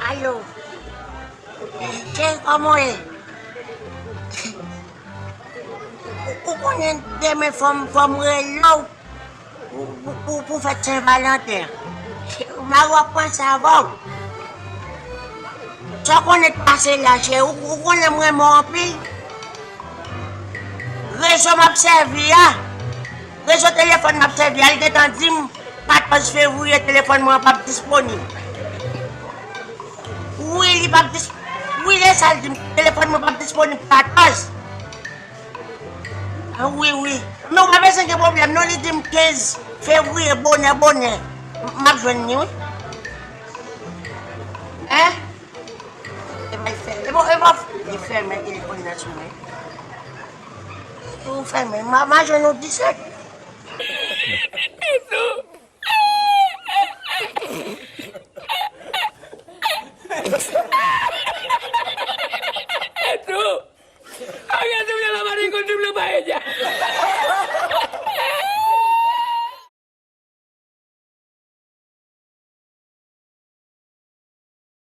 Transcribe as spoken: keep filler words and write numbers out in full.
Alo. Cheri, kòman w ye? Ou, ou konnen demen fò m, fò m rele w pou, pou, pou, pou fèt Sen Valanten an. Mari w ap panse avè w. Sa w konnen k pase la, cheri, ou, ou konnen m renmen w anpil. Rezo m ap sèvi a, rezo telefòn m ap sèvi a, li gentan di m katòz fevriye telefòn mwen p ap disponib. Wi, li p ap dis-, wi, e sa l di m, telefòn mwen p ap disponib katòz. A, wi, wi. Men w pa bezwen gen pwoblèm, non, li di m kenz fevriye, bonè, bonè. M, m ap jwenn li, wi. Hein? E bay fè, e bon, e bon, li fèmen telefòn nan sou mwen. Ou fèmen, m a, m a jwenn ou disèt.